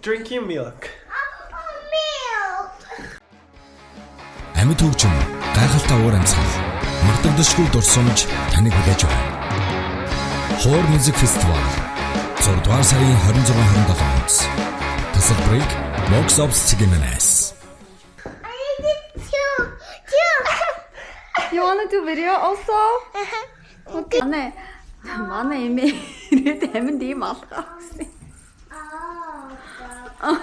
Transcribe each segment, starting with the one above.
Drinking milk. Milk. Амьд хөгжим, гайхалтай уур амьсгал, мартагдашгүй дурсамж таныг хүлээж байна. Хоор Music Festival 6 дугаар сарын 26 27 онд. Тасалбарыг Box Office цэгийн. I need it too. Too. You wanna do video also? Okay. Манай эмээ ирээд аминд ийм алгаа гэсэн. Oh.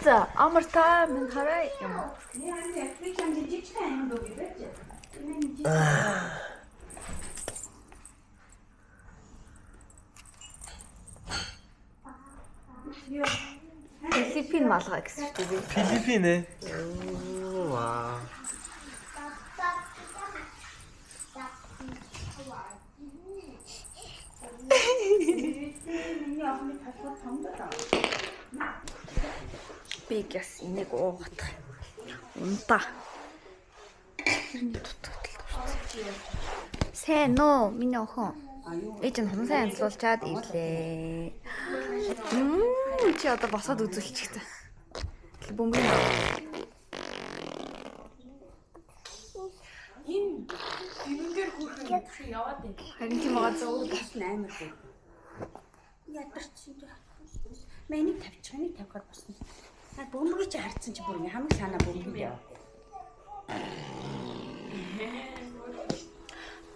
За, амар та минь хараа юм. Филиппин малгай гэсэн шүү дээ. Филиппин ээ. Вау. Би гяс энийг уугах. Унтаа. Тэрний дутагдaltaд орсон. Сайн уу, миний охин. Ээж нь хумсаа янзлуулчаад ирлээ. Чи одоо босоод үзүүлчих та. Бөмбөг. Энэ тэрэн дээр хөөрхөн юм яваад байна. Харин тийм байгаа зөв. Бас амар хөө. Ядарч. Мэнийг тавьчих, энийг тавихаар босно. А бөмбөгийг чи хардсан чи бүр ингээ хамгийн санаа бөмбөг яа.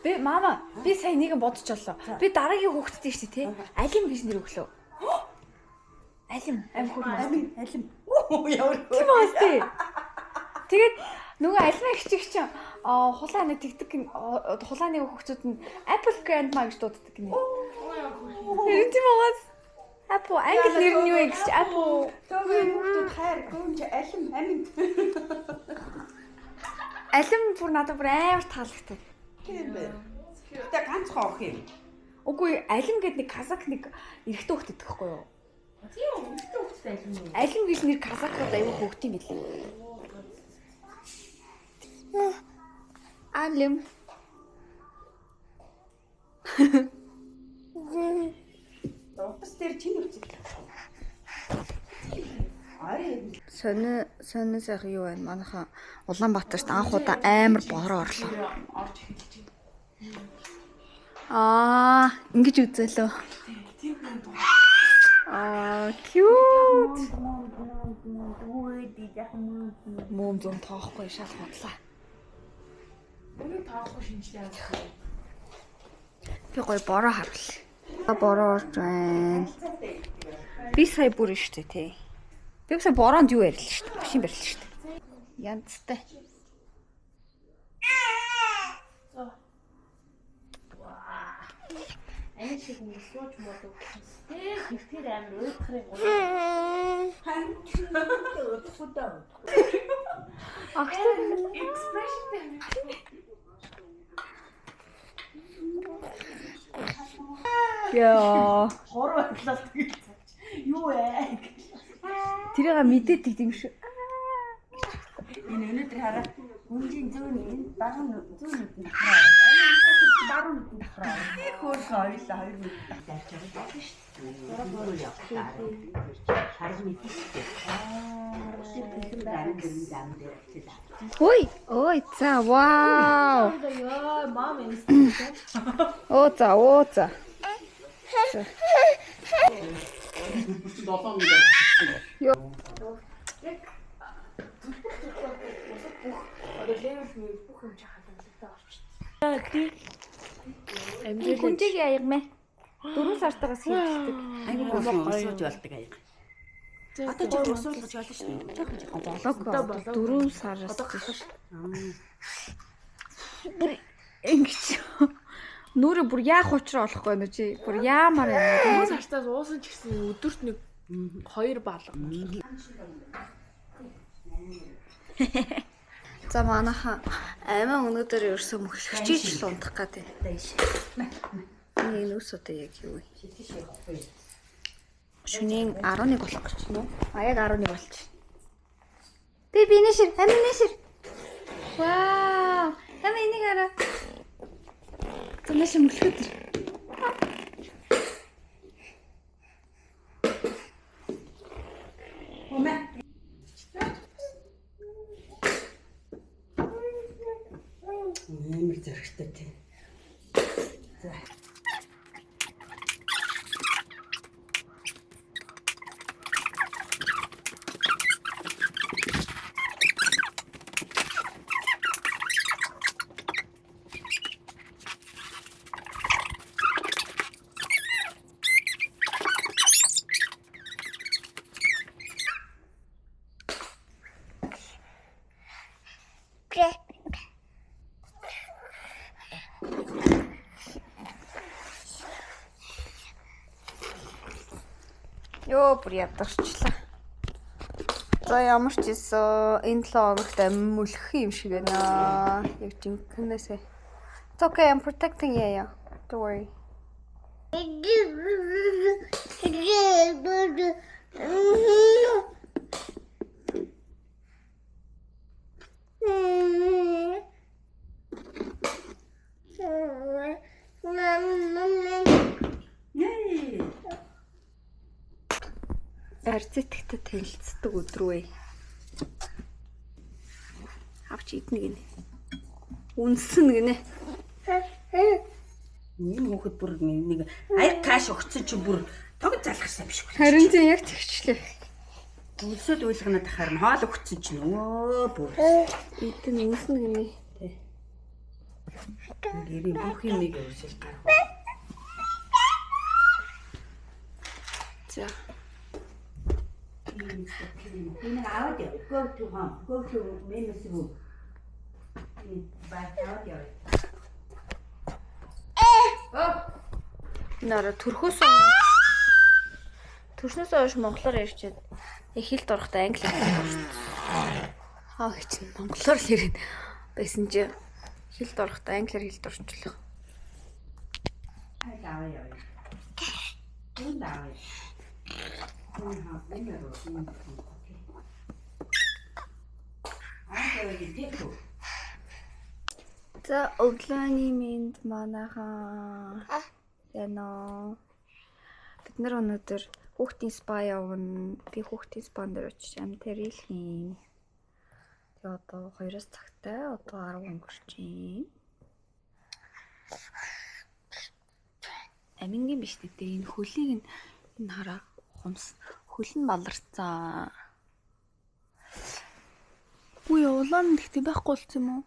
Би мама, би сая нэгэн бодож оллоо. Би дараагийн хүүхэдтэй шүү дээ, тий? Алим гэж нэр өглөө. Алим, аим хөөрхөн. Алим, алим. Оо ямар хөө. Тийм үү тий. Тэгээд нөгөө алимаа хичих чинь хулаа нэг тэгдэг хулааны хүүхдүүд нь Apple Grandma гэж дууддаг гинэ. Тэр тийм байгаас Apple англи нэр нь юу вэ гэж чи Apple. Төөгийн хүүхдүүд хайр гүн чи алим амин. Алим бүр надад бүр амар таалагдав. Тийм бэ. Гэтэ ганцхан ох юм. Үгүй, алим гэдэг нэг казак нэг эрэгтэй хүүхд гэдэг байхгүй юу? Тийм үү, эрэгтэй хүүхдтэй алим юм. Алим гэж нэр казакууд аюу хөөгт юм билээ. Алим. Утас дээр чинь үцэл. Арай Сони сони сайхан юу байна? Манайхан Улаанбаатарт анх удаа амар бороо орлоо. Орж эхэлж байна. Аа, ингэж үзээлөө. Аа, cute. Мөөм зүүн тоохгүй шал худлаа. Өнөө тоохгүй шинжлээ. Би гоё бороо харуул. Бороо орж байна. Би сая бүр штэ тий. Би сая бороонд юу ярьлаа штэ. Машин барьлаа штэ. Янзтай. Ань шиг ингэ сууж муудаг гэсэн. Тэр тэр амар уйдахрыг Агтай. Expression Яа. гурав байдлаа тэгэл цаач. Юу вэ? Тэрийг мэдээдэг юм шүү. Энэ өнөөдөр хараа хүнжин зүүн энэ баруун зүүн нүдэн давхраа ороод ани энэ баруун нүдэн давхраа ороод их хөөрхөн хоёулаа хоёр нүдэн давхраа орж байгаа шүү дээ. Өөрөө явахтаа харж мэдэн шүү дээ. Тэр бэлэн байгаа гэрэн зам дээр очилаа. Ой, ой, за, вау. Яа, мам энэ. Оо за, оо за. Одоо level мэл бүх юм чи хадгалагдаа орчих. Амьдрал хүнжигийн аяг мэ. 4 сартаагаас хийдэг. Айгүй гоо сууж болдог аяга. Одоо ч усуулгаж болно шүү дээ. Жохон жохон. Болоогүй. 4 сараас тийш. Бүр ингэж нүрэ бүр яах учраа олохгүй байна уу чи? Бүр яамаар байна. 4 сартаас уусан ч гэсэн өдөрт нэг 2 балга. За манайхан амиа өнөөдөр ерөөсөө мөхлөгчийг л унтах гэдэг. Энэ нүс одоо яг юу вэ? Шөнийн 11 болох гэж байна уу? А яг 11 болчих. Би би нэшэр, амин нэшэр. Вау! Амин энийг хараа. За наашаа мөлхөд ир. Амар зөрөгтэй тий. За. Йоо, бүр ядарчлаа. За ямар ч ийсэн энэ 7 хоногт амь мөлхөх юм шиг байна. Яг жинхэнээсээ. It's okay, I'm protecting you. Yeah. Don't worry. Нээ. Арзитгтэй танилцдаг өдөр үү? Авч идэнэ гинэ. Үнсэн гинэ. Энэ хүүхэд бүр нэг аяг каш өгсөн чи бүр тог залхсан юм шиг байна. Харин тийм яг тэгчлээ. Өлсөд уйлганаад ахаар нь хоол өгсөн чинь өө бүр. Идэн үнсэн гинэ. Гэрийн бүх юмыг өрсөл гарах. За. Энэ аваад яв. Go to home. Go to Memus room. Энэ бай аваад яв. Энэ орой төрснөөс хойш монголоор ярьчихэд яг хэлд орохдоо англи хэлээр орсон. Аа чинь монголоор л ярина байсан чи хэлд орохдоо англиар хэлд орчлоо. Хайд аваа яв. Энэ аваа. Энэ хаа энэ рүү. Аа тэгээд тэг. За өглөөний мэнд манайхан. Яно. Бид нар өнөөдөр хүүхдийн спа явна. Би хүүхдийн спан дээр очиж амт тэрэл хийн. Тэгээ одоо 2-оос цагтай одоо 10 өнгөрч байна. Амингийн биш дээ. Энэ хөлийг нь энэ хараа хумс хөл нь баларцсан. Үгүй улаан гэхдээ байхгүй болсон юм уу?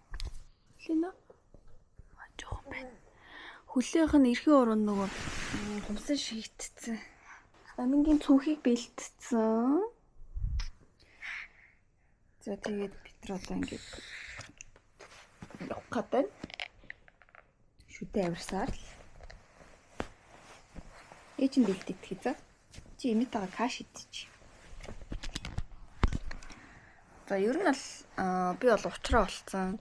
Лина. Жоохон байна. Хөлөөх нь эрхийн уран нөгөө хумсан шигтцэн. Амингийн цүнхийг бэлтцсэн. За тэгээд бид нар одоо ингээд явах гэдэг. Шүдэ авирсаар л. Ээж нь бэлдэгдэх за. Чи эмээтэйгээ каш идчих. За ер нь бол би бол уучраа болцсон.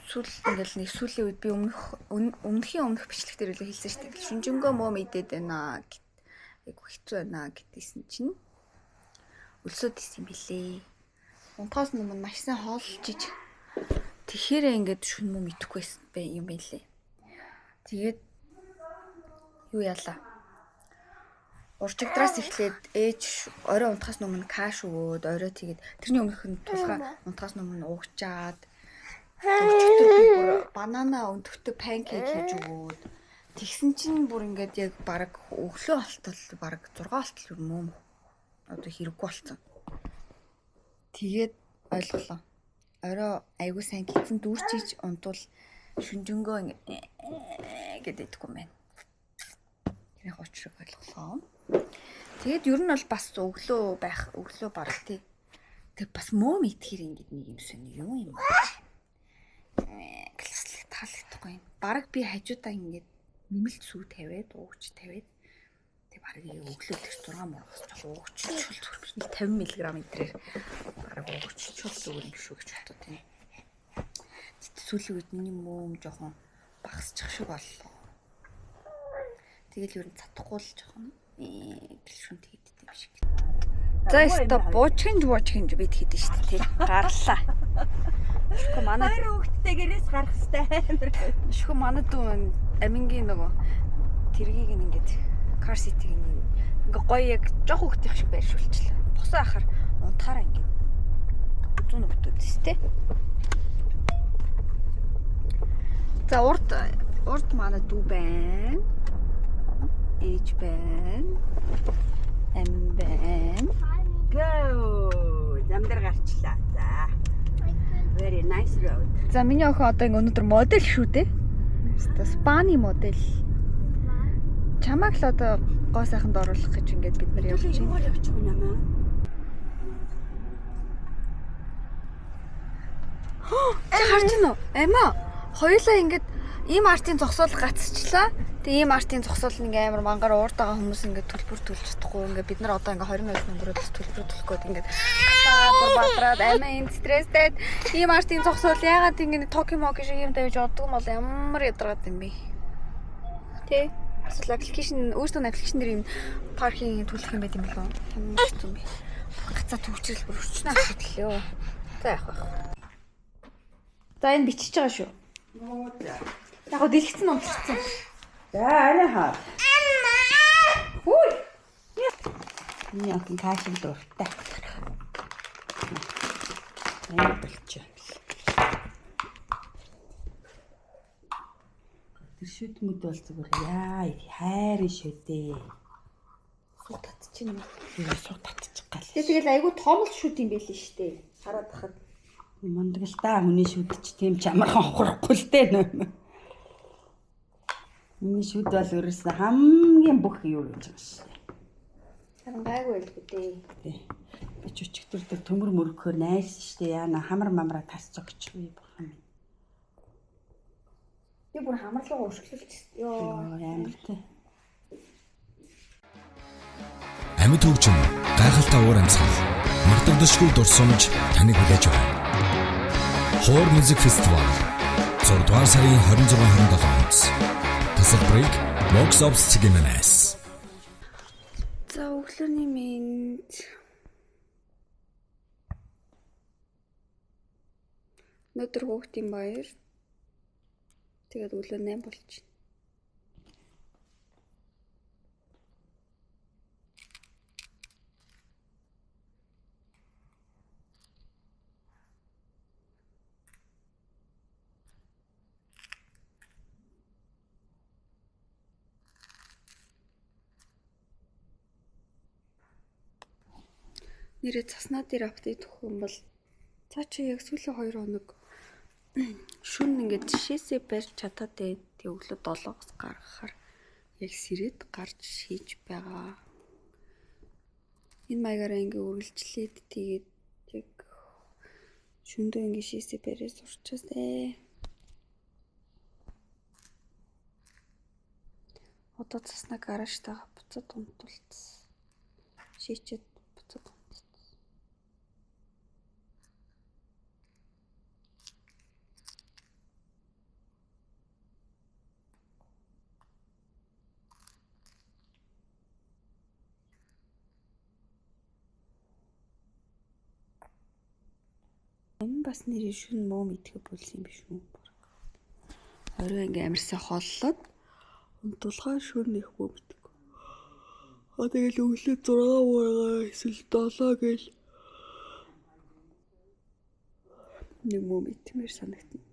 Сүүл ингээл нэг сүүлийн үед би өмнөхийн өмнөх бичлэг дээр л хэлсэн шүү дээ. Шүнжэнгөө мөө мэдээд байна гэт. Айгу хэцүү байна гэдээсэн чинь өлсөөд исэн юм билээ. Унтахаас өмнө маш сайн хооллож иж тэгэхээр ингээд шүн мөө мэдэхгүй байсан юм билээ. Тэгээд юу яалаа. Урчигдраас эхлээд ээж орой унтахаас өмнө каш өгөөд орой тэгээд тэрний өмнөх нь тулгаа унтахаас өмнө угчаад өчигдөр би бүр банана өнтгөтэй панкейк хийж өгөөд тэгсэн чинь бүр ингээд яг бараг өглөө болтол бараг 6 болтол мөм одоо хэрэггүй болсон. Тэгээд ойлголоо. Орой айгуу сайн гидсэн дүүрчиж унтвал шүнжэнгөө ингээд гэдэг идэхгүй юм байна. Тэрний учрыг ойлголоо. Тэгээд ер нь бол бас өглөө байх, өглөө бараг тий. Тэг бас мөөм идэхэр ингээд нэг юм сонь юу юм бэ? Класслэг таалагдахгүй юм. Бараг би хажуудаа ингээд нэмэлт сүү тавиад, уугч тавиад тэг бараг өглөө тэр 6 мургаас жоох уугччул зүгээр нэг 50 мг энтрээр бараг уугччул зүгээр юм шүү гэж бодод тийм. Сүүлийн үед миний мөөм жоохон багасчих шиг боллоо. Тэгэл ер нь чадахгүй л жоохон гэл шүн тэгдэг юм шиг. За өстө буучхинж бид хийдэж шүү дээ тий. Гарлаа. Шүхүү манай Хоёр хүүхэдтэй гэрээс гарах хэвээр амар. Шүхүү манай дүү Амингийн нөгөө тэргийг ингээд car seat-ийг ингээ гоё яг жоох хүүхдийн шиг байршуулчлаа. Босоо ахаар унтахаараа ингээ зүүн өвдөд тест. За урд манай дүү байна. Ээж байна. Амин байна. Go. Зам дээр гарчлаа. За. Very nice road. За миний охин одоо ингээ өнөөдөр модель шүү дээ. Өстө спани модель. Чамайг л одоо гоо сайханд оруулах гэж ингээд бид нар явж байна. Юугаар явчих вэ намаа? Чи харж байна уу? Эмаа. Хоёулаа ингээд ийм артын зогсоол гацчлаа. Тэгээ ийм артын зогсоол нь ингээ амар мангар уурд байгаа хүмүүс ингээд төлбөр төлж чадахгүй ингээд бид нар одоо ингээ 20 мянган өнгөрөөд бас төлбөр төлөх гээд ингээд гацаа бүр бадраад амиа энэ стресстэй ийм артын зогсоол яагаад ингэ Токио Моки шиг юм тавьж оддог юм бол ямар ядаргаад юм бэ? Тэ? Эсвэл аппликейшн өөртөө нь аппликейшн дээр юм паркинг төлөх юм байт юм болов уу? Ямар хэцүү юм бэ? Гацаа төвчрэл бүр өчнө асуудал ёо. За яах вэ? За энэ бичиж байгаа шүү. Яг гоо дэлгэцэн унтарсан. За арай хаа. Хүй. Миний охин кашиг дуртай. Амар болчих. Тэр шүтмэд бол зүгээр яа хайр шүү дээ. Суг татчих юм. Тэр суг татчих гал. Тэгэл айгүй том л шүт юм байл шүү дээ. Хараад тахад. Мундаг л та хүний шүд чи тийм ч амархан хохирохгүй л дээ нөө. Миний шүд бол ерөөсөн хамгийн бүх юу гэж байгаа шээ. Харин гайгүй байлгүй дээ. Тэ. Би ч өчигдөр тэр төмөр мөргөхөөр найсан штэ яана хамар мамраа тас зогч би бурхан минь. Би бүр хамарлага уршиглуулчихсан. Йоо. Йоо амар тэ. Амьд хөгжим, гайхалтай уур амьсгал, мартагдашгүй дурсамж таныг хүлээж байна. Хоор Music Festival 6 дугаар сарын 26 27 онд. Тасалбарыг Box Office цэгийн-ээс. За өглөөний мэнд. Өнөөдөр хүүхдийн баяр. Тэгээд өглөө 8 болж байна. Нэрээ цаснаа дээр апдейт өгөх юм бол цаа чи яг сүүлийн 2 хоног шүн ингээд жишээсээ барьж чадаад байд. Тэг өглөө 7-оос гаргахаар яг сэрээд гарч шийж байгаа. Энэ маягаараа ингээ үргэлжлээд тэгээд яг шүндөө ингээ шийсээ бариад сурчаасай. Одоо цаснаа гаражтайгаа буцаад унтуулсан. Шийчээд буцаад унтсан. Энэ бас нэрээ шүн мөө мэдхэ болсон юм биш үү? Орой ингээ амарсаа холлоод унтуулгаа шүн их мөө мэдэх. А тэгэл өглөө 6 мургаа эсвэл 7 гэл нэг мөө мэдмээр санагдана.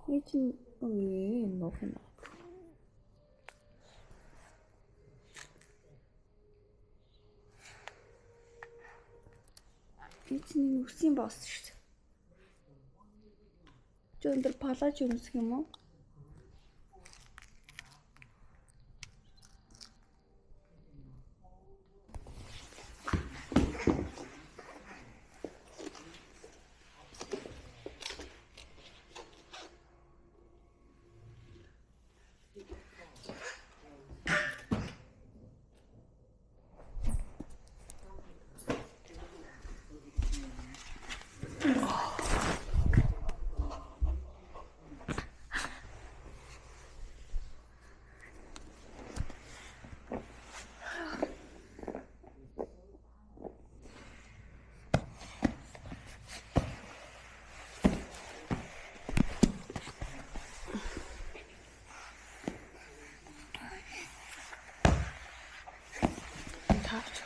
Ээж нь нуух юм. Ээж нь үсийн босс шүү дээ. Чи өндөр палаж өмсөх юм уу?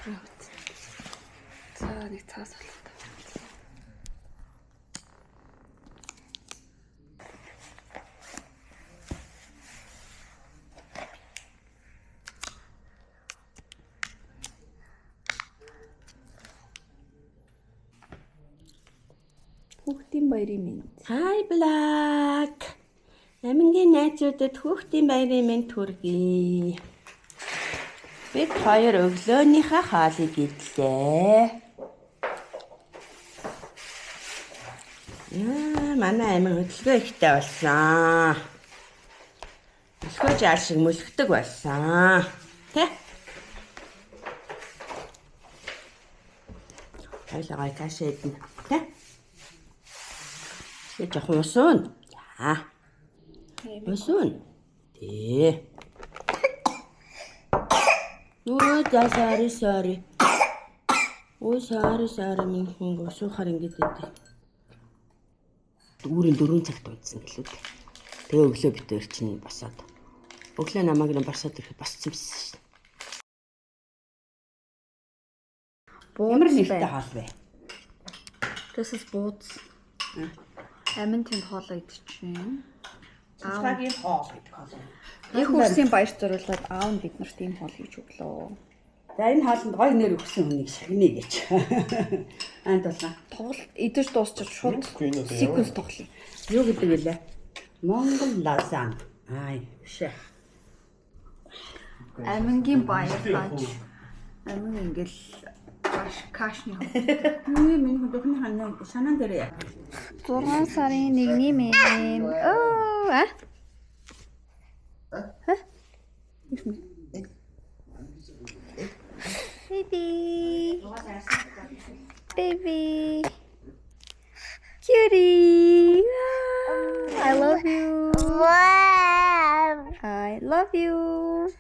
Сүрээ хөт. За нэг цаас олох. Хүүхдийн баярын мэнд. Hi Black. Амингийн найзуудад хүүхдийн баярын мэнд хүргэе. Бид хоёр өглөөнийхөө хоолыг идлээ. Яа, манай амин хөдөлгөөн ихтэй болсон. Мөлхөө жаал шиг мөлхдөг болсон. Тэ? Хоёлаа гой кашаа идэнэ. Тэ? Тэгээ жоохон ус уун. За. Ус уун. Тэ. Нөө за sorry sorry. Өө sorry sorry минь хүн усуухаар ингэж идэв. Үүрийн 4 цагт унтсан гэлүүд. Тэгээ өглөө бит хоёр чинь босоод. Өглөө намайг нэг босоод ирэхэд босцсон байсан. Ямар нэртэй хоол вэ? This is бууз. Амин тэнд хоолоо идчихээн. Цэцгагийн хоол гэдэг хоол. Их үрсийн баярт зориулаад аав нь бид нарт ийм хоол хийж өглөө. За энэ хоолнд гоё нэр өгсөн хүнийг шагнаа гэж. Анд болоо. Тоглолт идэж дуусчих шууд Үгүй, энэ одоо секвенс тоглоё. Юу гэдэг вүлээ? Монгол лазан. Ай, шээ. Амингийн баяр бааж. Амин ингээл каш кашны. Миний миний хөдөхний ханаа шанаан дээр яа. 6 сарын 1-ний мэнд. Оо а? Ха? Baby. Baby. Cutie. I love you. Wow. I love you.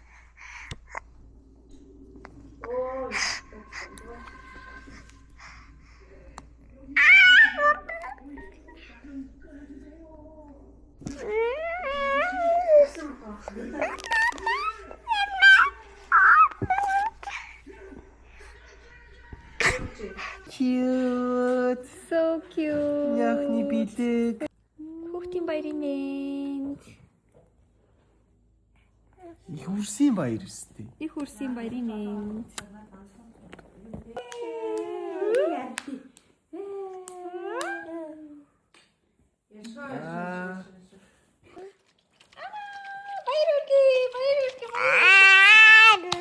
Cute. So cute. Яхны бэлэг. Хүүхдийн баярын мэнд. Их үрсийн баяр өстэй. Их үрсийн баярын мэнд. Аа. Баяр хүргэе, баяр хүргэе. баяр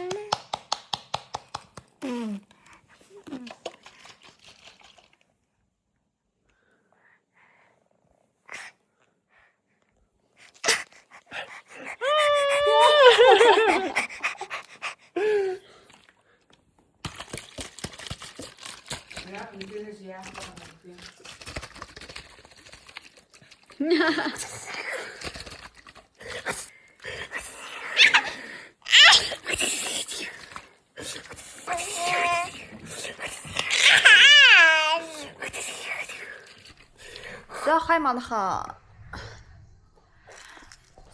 За хай манайхаа.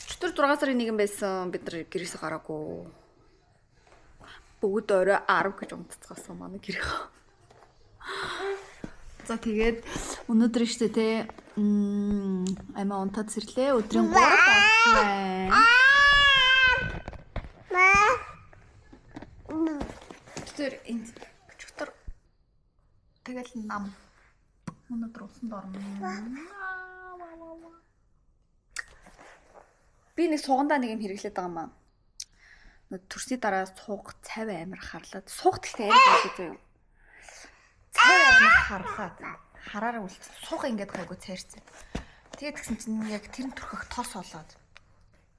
Өчигдөр 6 сарын 1 байсан бид нар гэрээсээ гараагүй. Бүгд орой 10 гэж унтцгаасан манай гэрийнхээ. За тэгээд өнөөдөр штэ те амиа унтаад сэрлээ. Өдрийн 3 болсон байна. Тэр энд өчигдөр тэгэл нам өнөөдөр усанд орно. Би нэг сугандаа нэг юм хэрэглээд байгаа юм аа. Нэг төрсний дараа суг цав амар харлаад суг гэхдээ арай гайгүй зөө юу. Цав амар харлаад хараараа үлдсэн. Суг ингээд гайгүй цайрцсан. Тэгээд тэгсэн чинь яг тэр нь түрхэх тос болоод.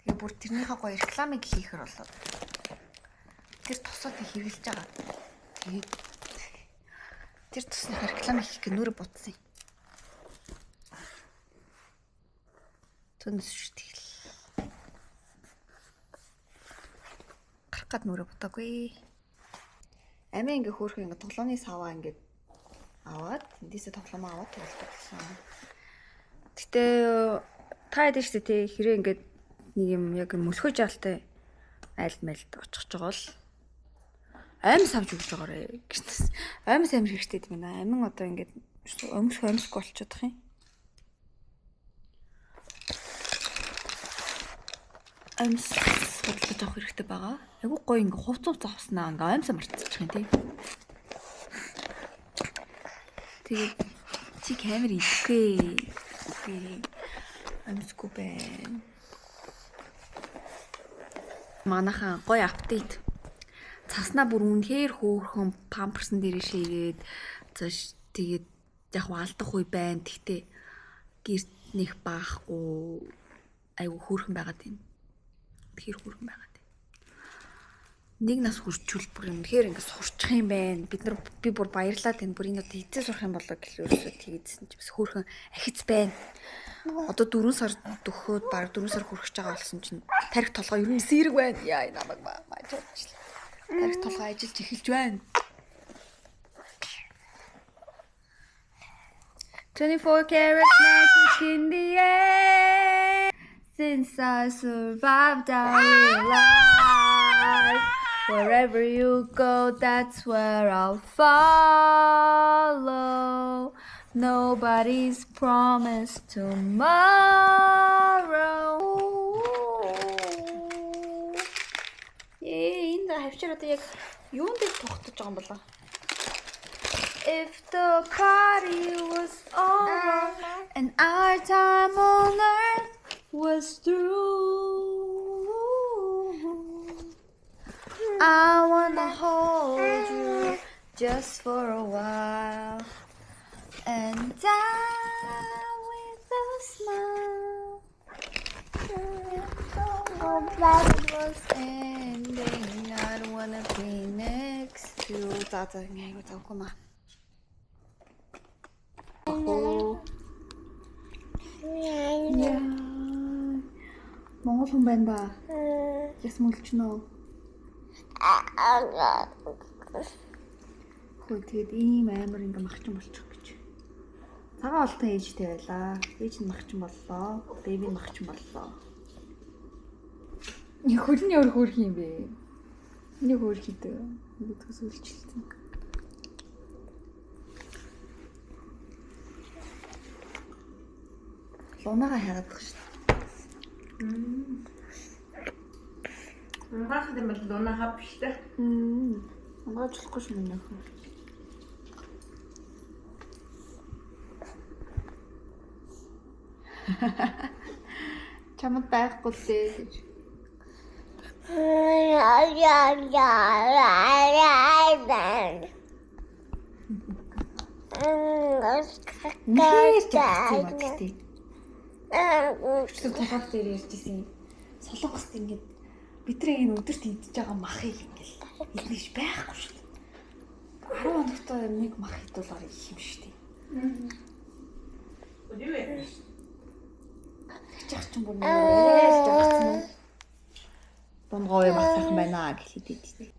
Тэгээ бүр тэрнийхээ гоё рекламыг хийхэр болоод. Тэр тосоо тэг хэрэглэж байгаа. Тэгээд тэр тосныхаа реклам хийх гэ нүрэ бутсан юм. Түнэс шүү тэгэл. Гарах гад нүрэ бутаагүй. Амиа ингээ хөөрхөн ингээ тоглоомны саваа ингээ аваад эндээсээ тоглоомоо аваад тоглолт болсон. Гэтэ та хэд шүү дээ тий хэрэг ингээд нэг юм яг мөлхөө жаалтай айл мэлд очих жогоол Амьс авч өгч байгаарэ гэжсэн. Амьс амир хэрэгтэй юм байна. Амин одоо ингээд өмсөх өмсөхгүй болчиход юм. Амьс худалдаж авах хэрэгтэй байгаа. Айгу гоё ингээ хувц хувц авснаа ингээ амьс мартчих юм тий. Тэгээд чи камер идэхгүй. Үгүй. Амьсгүй байна. Манайхан гоё апдейт. Цаснаа бүр үнэхээр хөөрхөн памперсан дээр шигээд за тэгээд яг алдах үе байна. Тэгтээ гэрт нэх баахгүй айгу хөөрхөн байгаад байна. Тэгэхээр хөөрхөн байгаад байна. Нэг нас хүрчүүл бүр үнэхээр ингэ сурчих юм байна. Бид нар би бүр баярлаад энэ бүр энэ одоо хэзээ сурах юм болоо гэл өөрөөсөө тийгээдсэн чи бас хөөрхөн ахиц байна. Одоо 4 сар дөхөөд баг 4 сар хүрэх гэж байгаа болсон чинь тарих толгой ер нь сэрэг байна. Яа намайг мааж чадчихлаа. Тарих толгой ажиллаж эхэлж байна. 24 karat magic in the air. Since I survived, I realized wherever you go, that's where I'll follow. Nobody's promised tomorrow. Энэ хавчаар одоо яг юун дээр тогтож байгаа юм болоо? If the party was over and our time on earth was through, I wanna hold you just for a while and die with a smile. If the world was ending, I'd wanna be next to you. За за ингэ айгу завгүй маа. Яа. Монгол хүн байна да. Яс мөлчнө. Хөө тэгээд ийм амар ингээ махчин болчих гэж. Цагаан олтон ээжтэй байлаа. Ээж нь махчин боллоо. Бэби нь махчин боллоо. Нэг хөл нь өөр хөөрх юм бэ? Нэг хөөрх хийдэг. Нэг төс үйлчлсэн. Лунаага хайгаад байгаа шүү дээ. Унгаах юм бол луна хав биш үү? Унгааж болохгүй шүү миний охин. Чамд байхгүй л дээ гэж. Үнэхээр жаргацсан юм а гэхдээ. Өчигдөр толгойн дээр ярьж исэн. Солонгост ингээд бидний энэ өдөрт идэж байгаа махыг ингээл идэх гэж байхгүй шүү дээ. 10 хоногт нэг мах идвэл арай их юм шүү дээ. Юу вэ? Тэгчих чинь бүр нэг арай л жаргацсан юм. Дунгой мах сайхан байна гэж хэлээд идэв.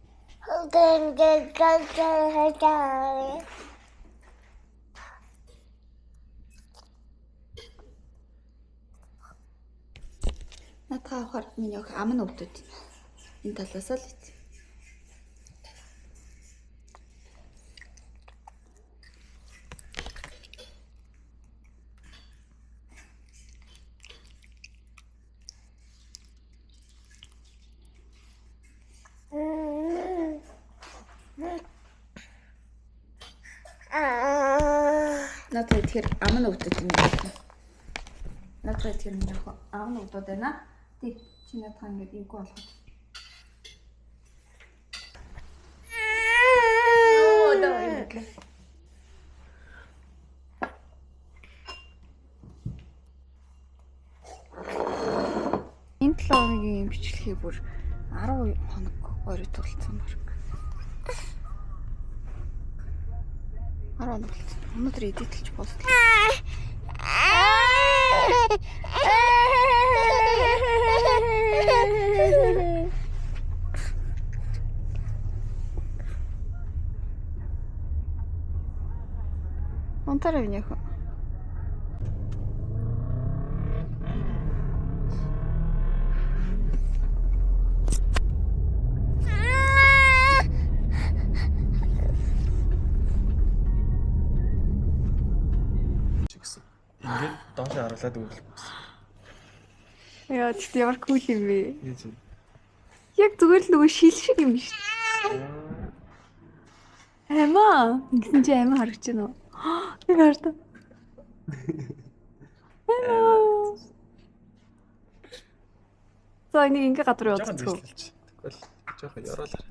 Наадхаа авахар миний өх ам нь өвдөд. Энэ талаас л ит. Наадхаа идэхээр ам нь өвдөд юм байна. Наадхаа идэхээр миний өх ам нь өвдөд байна. Тий, чи наадхаа ингээд ийгүү болгоод. Оо, даа юм. Энэ 7 хоногийн бичлэгийг бүр 10 хоног оройтуулсан баг. 10 хоног болсон. Өнөөдөр эдитэлж постлоо. Унтаарай миний охин. Улаад өгөл. Яа, тэгт ямар кул юм бэ? Яаж юм? Яг зүгээр л нөгөө шил шиг юм шүү дээ. Амаа. Ингэсэн чи амаа харагч байна уу? Би хардаа. Амаа. За энийг ингээ гадар Жохон явуулчих. дээшлэлч. Тэгвэл жохон ёроол хараад.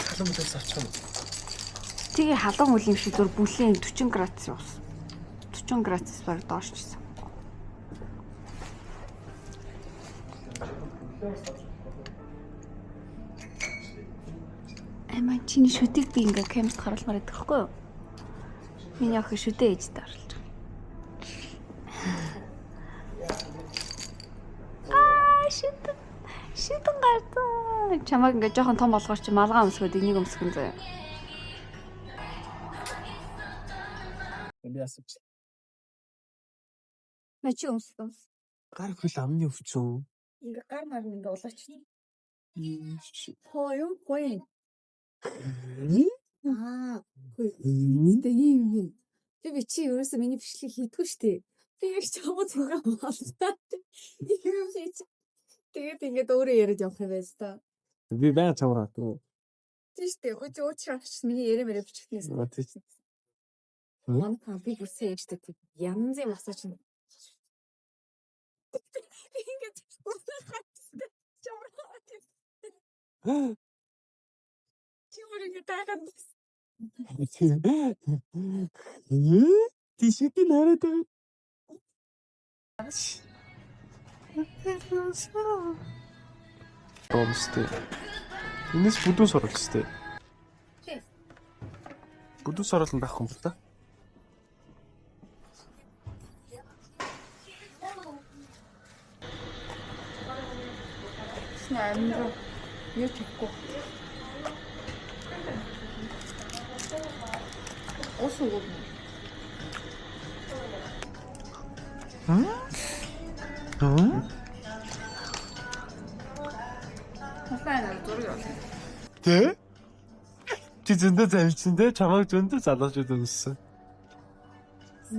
Халуун бүлээс авчих юм. Тэгээ халуун үл юм шиг зүр бүлээн 40 градус ус. 40 градус баг доош чсэн. Амаа чиний шүдийг би ингээ камерт харуулмаар байдаг хгүй юу? Миний охин шүдээ ээжтэй оруулж байгаа. Аа шүдэн. Шүдэн гарсан. Чамайг ингээ жоохон том болгоор чи малгай өмсгөөд энийг өмсгөн заяа. Би асууч. Мэ чи өмсгөн. Гар хөл амны өвчөө. Ингээ гар мар ингээ улаач. Хоо юу? Гоё. Аа. Энд ийм юм. Би чи ерөөсөө миний бичлэг хийдэггүй шүү дээ. Би яг чамд зүгээр боллоо. Юм шиг. Тэгээд ингээд өөрөө яриад явах юм байж та. Би байга чамраа дүү. Тийм шүү дээ. Хөө чи уучлах авч миний яриа мэрэ бичгтнээс. Тийм. Манай та би бүрсэн ээжтэй тийм янзын массаж нь. Би ингээд чамраа. Чи бүр ингээд тайхан. Тийшээ хараад байгаа. Бомстэй. Энэс бүдүүн сурвалж тээ. Бүдүүн сурвал нь байхгүй юм л да. Тэсний амин руу юу ч хийхгүй. Ус өгөөд. Хасаа нэг зураг явуулсан. Тэ? Чи зөндөө залжсан те чамайг зөндөө залуучууд өмссөн.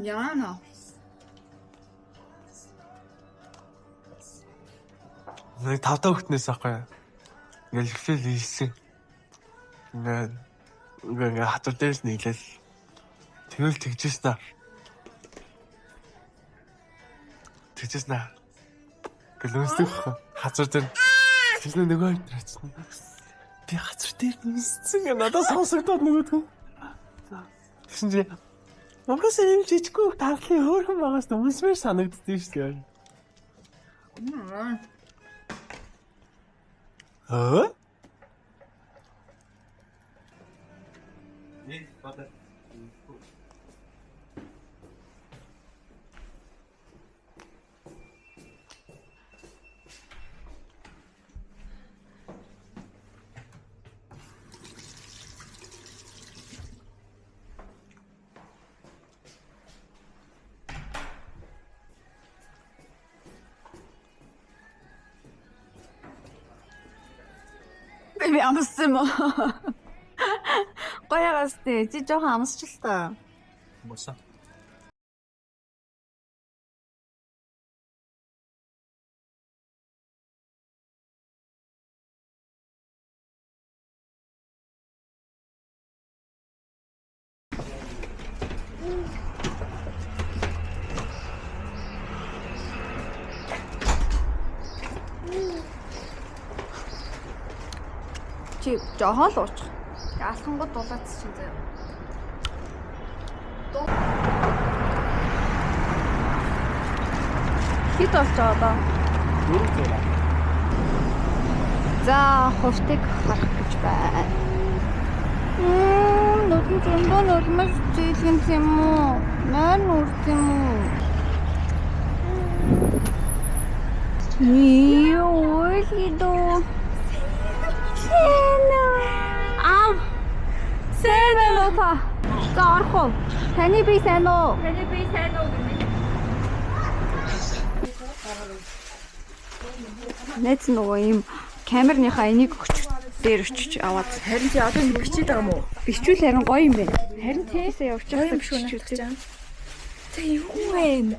Яана. Нэг тавтаа хөлтнөөс аахгүй. Ингээл ихлээл ийсэн. Ингээд ингээ хатар дээрс нийлээл. Тэгэл тэгжсэн аа. Тэгжсэн аа. Гэл өмсдөг хөө. Хазар дээр тэгсэн нөгөө хоёр очсон. Би хазар дээр өмссөн гэ надад сонсогдоод нөгөөдгөө. Тэгсэн чи Угсаа юм жижиггүй тарлын хөөрхөн байгаас өмсмээр санагддээ шүү дээ. Аа? Би амссан юм уу? Гоёгоос тий. Чи жоохон амсч л та. Боса. Чи жоохон л уучих. Алхангууд дулаац чинь заяа. Хэд болж байгаа доо? 4 6. За, хувтыг харах гэж байна. Нүдэн зөндөө нулимс зийлгэн юм уу? Нойр нүрт юм уу? Юу ойлгидо? Сэнэ. Ам. Сэнэ уу та? За орох уу? Таны бие сайн уу? Таны бие сайн уу гэнэ. Найз нөгөө ийм камерныхаа энийг өгч дээр очиж аваад. Харин тий одоо ингэ бичээд байгаа юм уу? Бичвэл харин гоё юм байна. Харин тийсээ явж Гоё юм байхдаа шүү бичвэл. наадах чам. Тэ юу вэ?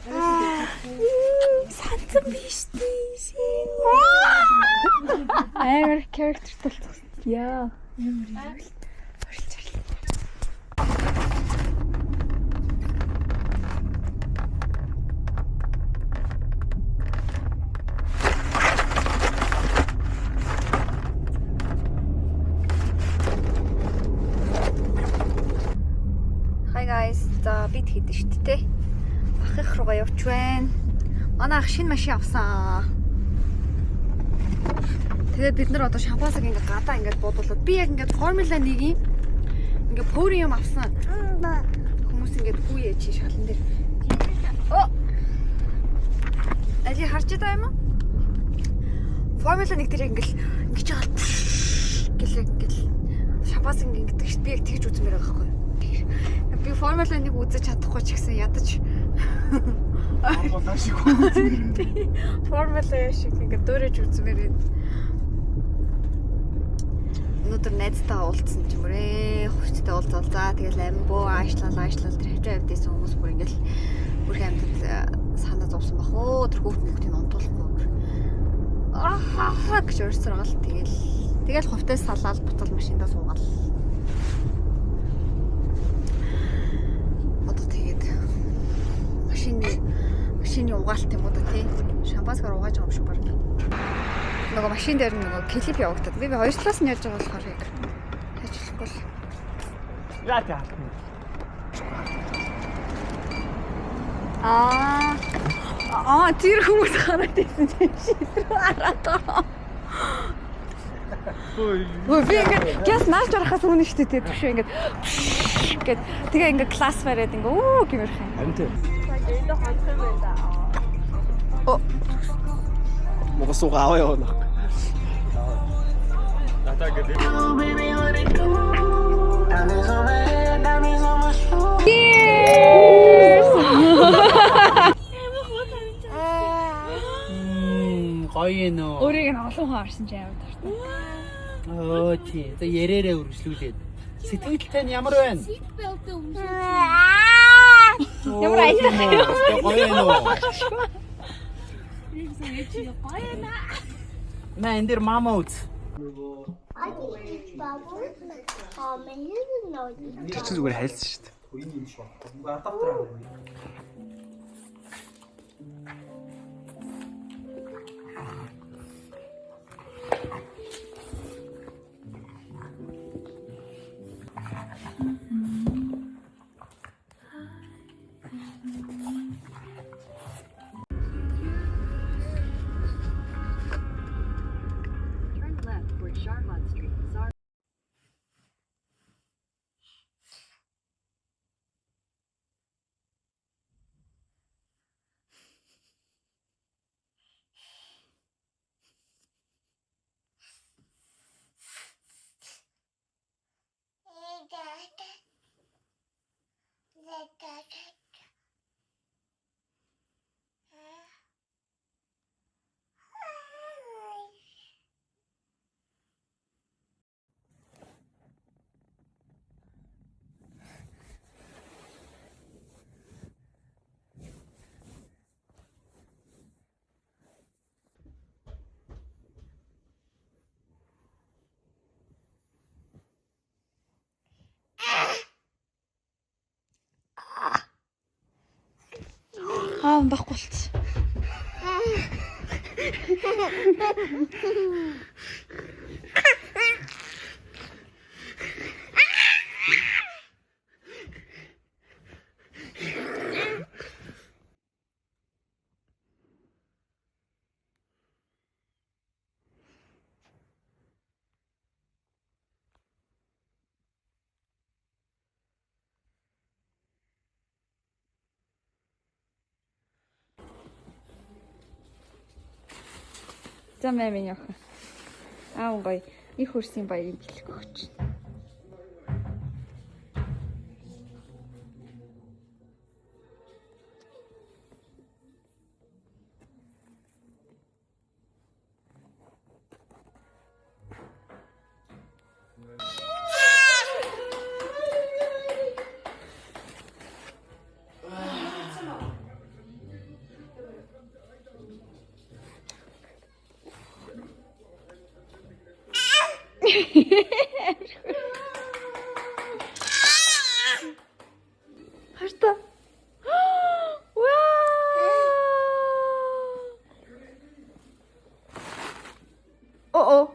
Санцсан биш тий. Амар character толцсон. Яа. Ямар юм. Орилж орлоо. Hi guys. За бид хэд шүү дээ. Ах их руугаа явж байна. Манай ах шинэ машин авсан. Тэгээд бид нар одоо шампансаг ингээ гадаа ингээд буудуулаад би яг ингээд Формула 1-ийн ингээ подиум авсан. Хүмүүс ингээд гүйе чи шалан дээр. Оо. Али харж байгаа юм уу? Формула 1 дээр яг ингээл ингэж байгаа гэл яг ингээл шампансаг ингээд шүү дээ. Би яг тэгж үзмээр байгаа байхгүй юу? Би Формула 1 үзэж чадахгүй ч гэсэн ядаж Формула шиг үү. Формула шиг ингээд дөөрэж үзмээр байна. Өнөөдөр найзтайгаа уулзсан ч юм уу, хувцтай уулзаал. За тэгэл амбуу аашлал аашлал тэр хажуу авдээсэн хүмүүс бүр ингээд бүрхэн амьтад санаа зовсон бах уу. Тэр хүүхд мөхтийг унтуулахгүй. Аа гэж урьсаргаал тэгэл тэгэл хувцас салаал буцаал машиндаа суугаал. Одоо тэгээд машины угаалт юм уу да тий. Шампанскаар угааж байгаа юм шиг баг. Нөгөө машин дээр нөгөө клип явагдаад. Би хоёр талаас нь яаж байгаа болохоор яг яаж болохгүй л. Яа тий хаалтна. Аа тэр хүмүүс хараад байсан юм шиг тэр хараад байгаа. Өө би ингээд гяс нааж орохоос өмнө шүү дээ түшээ ингээд гэд тэгээ ингээд класс бариад ингээд үү гэмэрх юм. Харин тий. Оо. Мого суугаа аваа явна. Натаа гэдэг. Cheers! Гоё нөө. Өөрийг нь олон хүн харсан чинь амар дуртай. Өө тий. За ярээрээ үргэлжлүүлээд. Сэтгэл тань ямар байна? Ямар аялах юм. Гоё нөө. Наа энэ дэр мама үз. Тэр чинь зүгээр хайлсан шүү дээ. Аа байхгүй болцсон. За мэ миний охин. Аав гоё. Их хөрсийн баярын бэлэг өгч. Харта. Вау! Оо.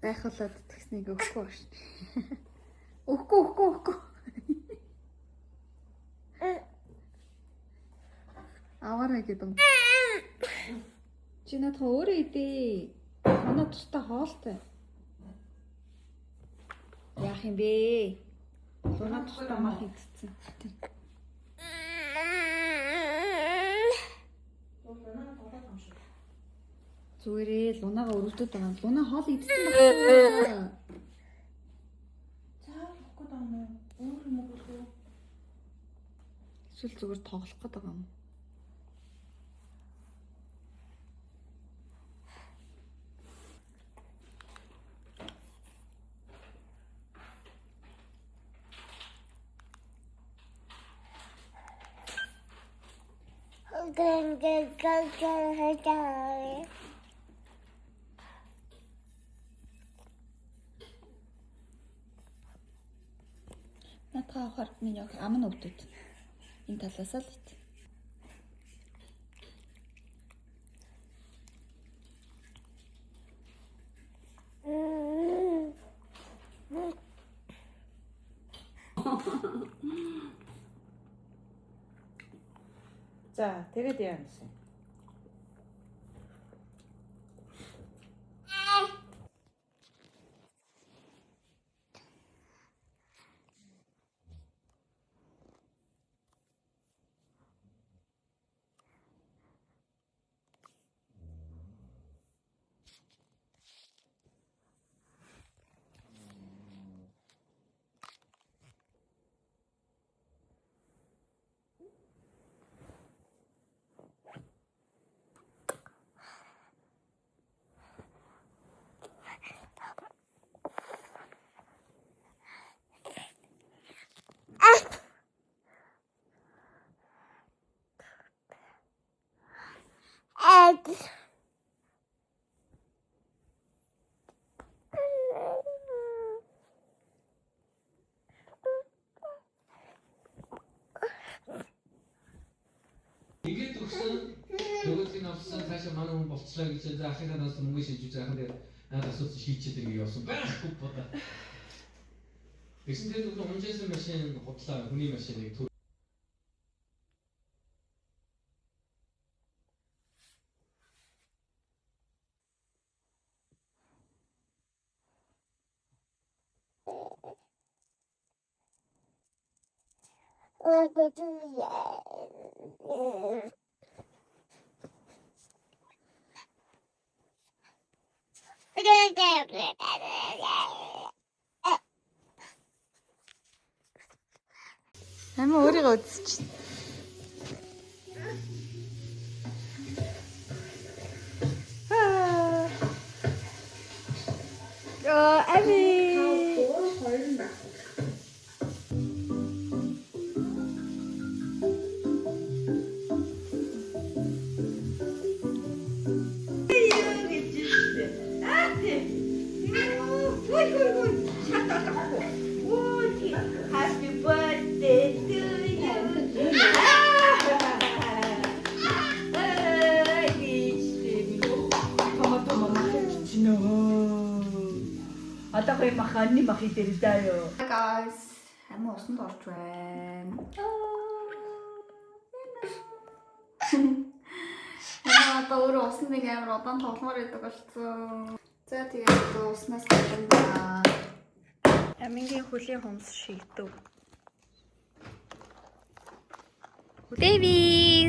Гайхуулаад тэгснийг өгөхгүй шүү. Өгөхгүй, өгөхгүй, өгөхгүй. Аваарай гэдэг. Чи надад өөрөө идээ. Манай тустай хоолтой. Яах юм бэ? Луна тустай мах идсэн. Зүгээрээ Лунагаа өрөвдөд байгаа. Луна хоол идсэн байна. За өгөх гээд байгаа юм уу? Өөр юм өгөх үү? Эсвэл зүгээр тоглох гээд байгаа юм. Наадхаа авахар миний охин ам нь өвдөд. Энэ талаасаа л ит. За, тэгээд яа гэсэн. Ингээд өгсөн нөгөөдгийг нь авсан цаашаа манай хүн болцлоо гэж за ахынхаа нас мөнгө шийдэж ахын дээр надад асуудал шийдчихэд ингэ явсан байхгүй бодоо. Тэгсэн тэр нөгөө унжаасан машин худлаа хүний машиныг төр Амин өөрийгөө үзчих. Аа, Ами. Happy birthday to you. Одоо хоёр маханы махи дээр заяа. Hi guys. Амин усанд орж байна. Амин одоо өөрөө усанд нэг амар удаан тогломоор идэг болсон. За тэгээд одоо уснаас гадна. Амингийн хөлийн хумс шигдэв. Дэвид.